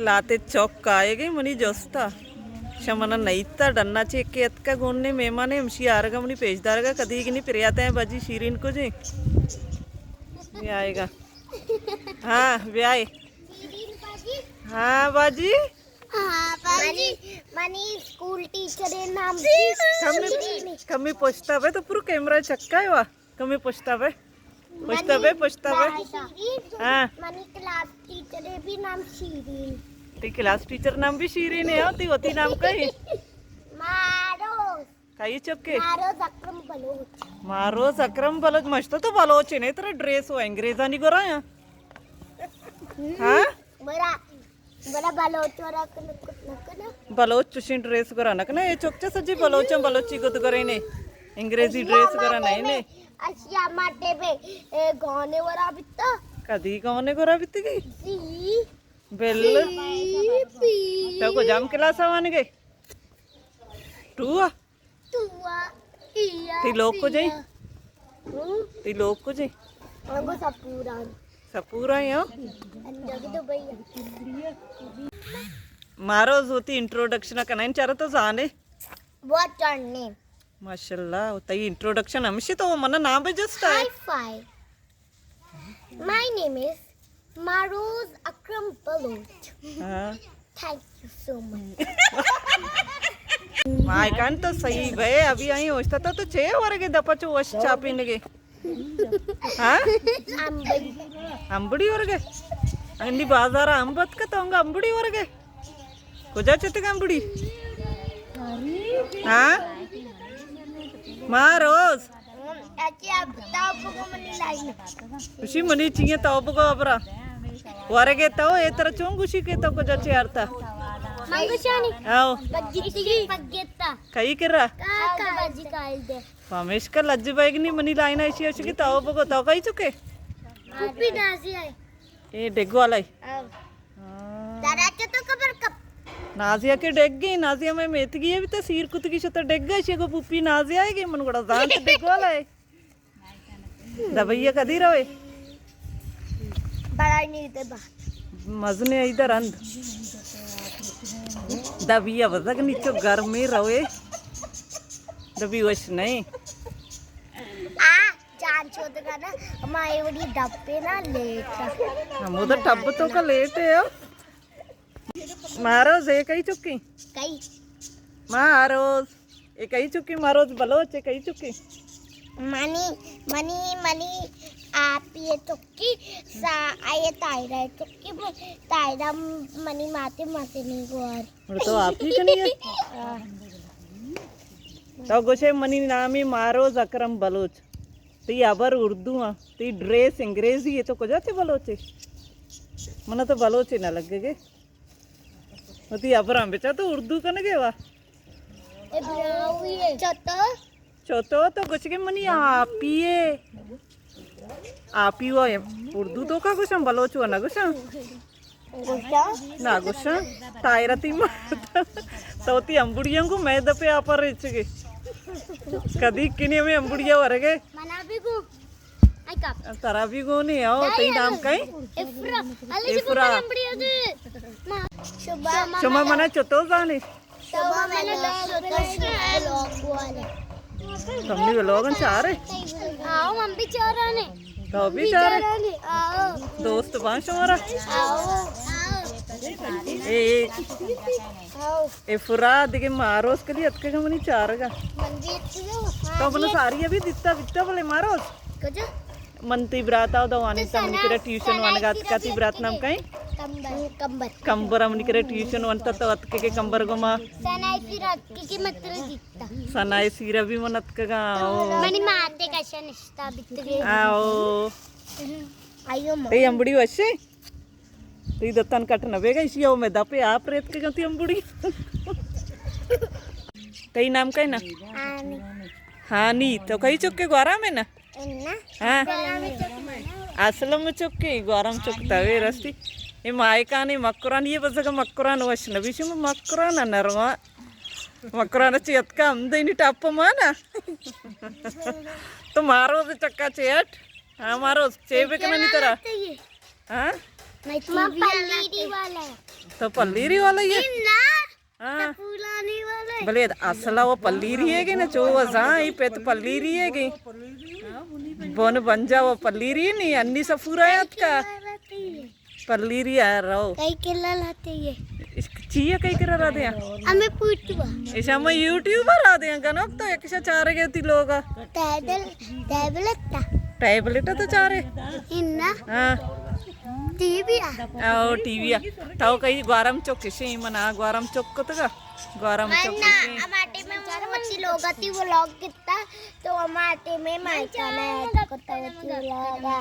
لاتے چوک آئے گئے منی جستا۔ شمنا نیتا ڈنا چے کے اتکا گونے مہمانے ہمشی آرگا منی پیش دارگا کدی گنی پریاتے ہیں باجی شیرین کو جی۔ یہ آئے گا۔ ہاں، بیائے۔ ہاں، باجی۔ ہاں، باجی۔ منی، منی اسکول ٹیچر نام کمی، کمی پوچھتا بے تو پورا کیمرہ چکا ہے وا۔ کمی پوچھتا بے۔ پوچھتا بے، پوچھتا بے۔ ہاں۔ منی کلاس ٹیچر بھی نام شیرین۔ تی کلاس ٹیچر نام بھی شیرین ہے، تی وتی نام کئی؟ مارو۔ کئی چکے؟ ماروز اکرم بلوچ۔ ماروز اکرم بلوچ، مشتو تو بلوچ نے، ترا ڈریس و انگریزانی گورا ہے۔ ہاں؟ برا، برا بلوچ ورا کن، کن، کن۔ بلوچ چشیں ڈریس گورا نہ کنا، اے چک چہ سجی بلوچاں بلوچی گد گورے نے۔ انگریزی ڈریس گورا نہ نے۔ اشیا ماٹے بے، اے گانے ورا بیتا۔ کدی گانے گورا بیتگی؟ جی۔ بل۔ جی، جی۔ تو کجام کلاس آ وانگے؟ ٹو آ؟ تی لوگ کجیں؟ ہوں؟ تی لوگ کجیں؟ انگو سپورا۔ سپورا ہیں، ہاں؟ انجا کی دبئی۔ مارو زوتی انٹروڈکشن کنائیں چارہ تو زانے۔ What your name? ماشاءاللہ، تئی انٹروڈکشن ہمشی تو من نام بجستا ہے۔ Hi, hi. My name is Maroz Akram Baloch. ہاں۔ Thank you so much. مائکان تو صحیح بھے، ابھی آئی اوشتا تو، تو چے ورگے دپا چو وش چاپینگے؟ ہاں؟ امبڑی۔ امبڑی ورگے؟ انڈی بازار امب اتکا تو انگا امبڑی ورگے؟ کجا چتگاں بڑی؟ ہاں؟ ماروز۔ اچھا، اب تو بگو منی لائن۔ اسی منی چیئے تو بگو ابرا۔ ورگے تو اے ترا چون گوشی کہ تو کجا چیارتا؟ من گوشانی۔ آؤ۔ پگیتی۔ پگیتا۔ کئی کرا؟ کاکا باجی کال دے۔ پمیشکا لج بیگنی منی لائن ایشی ایشی کہ تو بگو تو کئی چکے؟ پپی نازی آئے۔ اے ڈیگ والا ہے۔ آؤ۔ ہاں۔ دادا چہ تو خبر کپ۔ نازیہ کے ڈیگ گئی، نازیہ میں میتگی ہے بھی تو سیر کتگی شتا ڈیگ گئی، شے کو پوپی نازیہ ہے کہ من گڑا زانت ڈیگ والا ہے۔ دبیا کدی روے؟ بڑا نہیں تے با۔ مزنے ادھر اند۔ دبیا بزگ نیچو گرمی روے۔ دبی وش نہیں۔ آ۔ جان چودگا نا، ہما اے وڑی دپے نا لیٹ۔ ہمو تو ٹب تو کا لیٹ ہے ہو۔ ماروز اے کئی چکی؟ کئی؟ ماروز۔ اے کئی چکی ماروز بلوچ اے کئی چکی؟ منی، منی، منی آپ یہ چکی، سا، آئیے تائرہ چکی، تائرہ منی ماتے ماتے نہیں گوار۔ تو آپ ہی کنی ہے؟ ہاں۔ تو گوشے منی نامی ماروز اکرم بلوچ۔ تئی ہبر اردو آں، تئی ڈریس انگریزی ہے، تو کجا چہ بلوچے؟ من تو بلوچے نہ لگگے۔ وتی ہبراں بچا تو اردو کنگے وا۔ چتو؟ چتو تو گوشگے منی آپی ہے۔ آپی وا اردو تو کا گوشاں، بلوچ وا نہ گوشاں۔ گوشاں؟ نہ گوشاں۔ تائرتی ما۔ تو تی امبڑیاں کو میں دپے آپا ریچگے۔ کدی کنی ہمیں امبڑیا ورگے۔ منا بھی گو۔ آئی کپ۔ ترا بھی گو نہیں، او، تئی نام کئی؟ افرا۔ علی جی افرا۔ امبڑیا دے۔ شما منا چتو زانے؟ شما من لوگ، لوگ والے۔ تم بھی لوگن چارے؟ آؤ، ہم بھی چارانے۔ تو بھی چارے؟ آؤ۔ دوست باں شمارا؟ آؤ۔ اے، اے۔ آؤ۔ اے فرا دگہ ماروز کدی اتکگا منی چارگا۔ من بھی اتکگا۔ تو من ساری ابھی دیتا، بیتا بلے ماروز۔ کجا؟ من تی براتا او دوانی تو منی کرا ٹیوشن وانگا اتکا، تی برات نام کئیں؟ کمبر۔ کمبر۔ کمبر منی کرا ٹیوشن وانتا تو اتکے کہ کمبر گما۔ سنا ای سیرا کی متر دیتا۔ سنا ای سیرا بھی من اتکگا، او۔ منی ماتے کشا نشتا بیتگے۔ آؤ۔ آئیو ماں۔ اے امبڑی وشے؟ تئی دتان کٹ نہ بیگا، ایشی او میں دپے آپ ریت کے گنتی امبڑی۔ تئی نام کئے نا؟ ہانی۔ ہانی، تو کئی چکے گوارا میں نا؟ انا۔ ہاں۔ اسلم چکے، گوارم چکتا وے رستی۔ اے مائکانی مکران، یہ بزگ مکران وش نبی شم مکران نروا۔ مکران چیت کا ہم دینی ٹاپ مانا۔ تو مارو دے چکا چیٹ۔ ہاں، مارو، چے بکننی ترا؟ ہاں؟ ما پلی دی وا تو پلیری والا ئے؟ نا، ہاں۔ پولانی والا۔ بلے اصل ءَ وہ پلیری ئے گے نا، چو وہ زاں ای پت پلیری ئے گے۔ بن بنجا وہ پلیری نی، انی سفورا اتکا۔ پلیری آ رو۔ کئی کلا لاتے ئے؟ چی ئے کئی کرا را دیاں؟ ہمیں پوٹوا۔ ایشاں ما یوٹیوب را دیاں، گنوک تو یکشا چارے گے تی لوگا۔ ٹیبل، ٹیبلٹ تا۔ ٹیبلٹ تو چارے؟ انا۔ ہاں۔ ٹی وی آ۔ او ٹی وی آ۔ تو کئی گوارم چوک کشے، منا گوارم چوک کتگا۔ گوارم چوک کشے۔ ہمارے میں مچی لوگا تی ولاگ کتا، تو ہمارے میں مائکا نہ کتا تی لوگا۔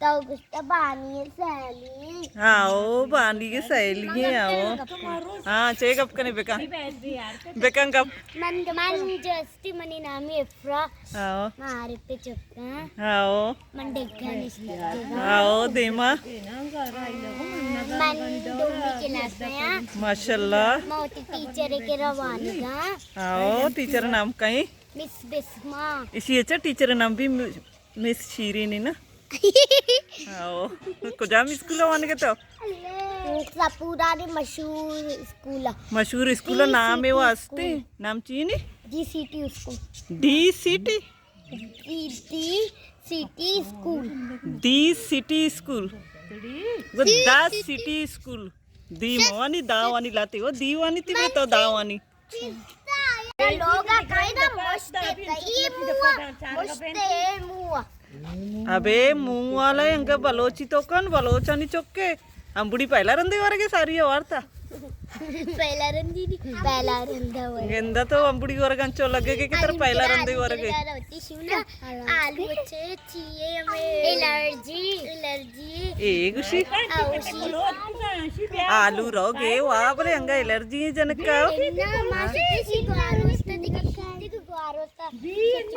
تو بانی سہیلی۔ ہاں، او بانی سہیلی ئے، ہاں۔ ہاں، چے گپ کنے بکن۔ بکن گپ۔ من، من جستی، منی نامی افرا۔ ہاں۔ مارے پہ چکا۔ ہاں۔ من ڈگا نشتگا۔ ہاں، دیما۔ من دومی کلاس آں۔ ماشاءاللہ۔ موتی ٹیچر کے روانگا۔ ہاں، ٹیچر نام کئی؟ مس بسما۔ اسی اچھا ٹیچر نام بھی مس شیرین ئے نا؟ ہاں۔ کجام اسکول وانگے تو؟ سپورا نے مشہور اسکول۔ مشہور اسکول نام ئے واسطے۔ نام چی نی؟ D city school. D city? D, D city school. D city school. وہ دا سٹی اسکول۔ دی موانی، دا وانی لاتے۔ وہ دی وانی تی تو دا وانی۔ لوگا کائنا مشتے تئی موا، مشتے موا۔ ابے موں والا انگا بلوچی تو کن، بلوچانی چکے۔ امبڑی پہلا رندے ورگے ساری وارتا۔ پہلا رندی نی، پہلا رندا ورگے۔ گندا تو امبڑی ورگا انچو لگے کہ تر پہلا رندے ورگے۔ آلو اچھے چیئے ہمیں۔ Allergy, allergy. اے گوشی۔ آلو رو گے، واہ بلے انگا الرجی جنکا۔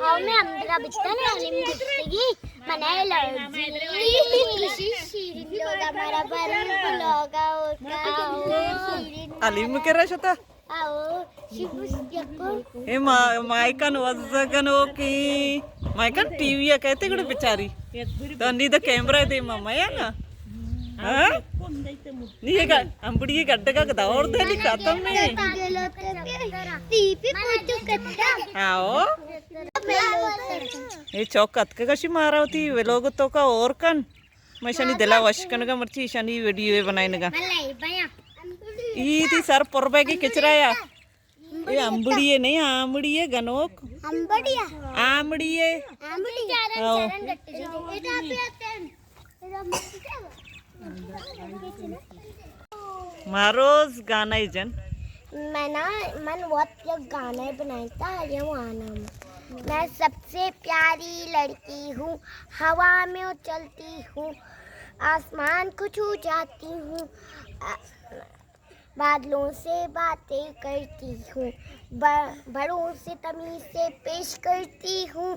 او میں اندرا بچتا نے علم گشتگی، منا الرجی۔ شیرین لوگا مارا بر لوگا اور کا شیرین۔ علم کرا شتا؟ آؤ، شیبوس یکو۔ اے ما-، مائکن وزگنوکی۔ مائکن ٹی وی ءَ کہتے گڑے بچاری۔ تو نی دا کیمرہ دے ما میا نا۔ ہاں؟ نی یہ گا-، ہم بڑی یہ گڈگا دور دے نی ختم میں۔ ٹی وی پہ فوٹو کتا۔ آؤ۔ یہ چوک اتکگا شی مارا ہوتی، ویلوگ تو کا اور کن۔ میں شانی دلا وش کنگا، مرچی شانی ویڈیو بنائینگا۔ ای تی سر پر بیگی کچرا یا۔ اے امبڑی ئے نہیں، آمڑی ئے گنوک۔ امبڑی ئے۔ آمڑی ئے۔ آمڑی۔ آؤ۔ ماروز گانا ہی جن۔ منا، من وت یک گانا بنائتا، یہ وانا۔ میں سب سے پیاری لڑکی ہوں، ہوا میں اچھلتی ہوں، آسمان کو چھو جاتی ہوں، آ، بادلوں سے باتیں کرتی ہوں، ب-، بڑوں سے تمیز سے پیش کرتی ہوں،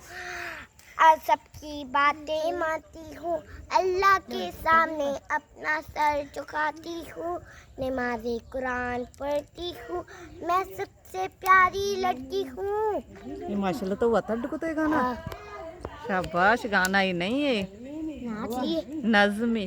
اور سب کی باتیں مانتی ہوں، اللہ کے سامنے اپنا سر جھکاتی ہوں، نماز قرآن پڑھتی ہوں، میں سب سے پیاری لڑکی ہوں۔ یہ ماشاءاللہ تو وتڈ کو تو یہ گانا۔ ہاں۔ شاباش، گانا ہی نہیں ہے۔ ناچ لیے۔ نظم ہے۔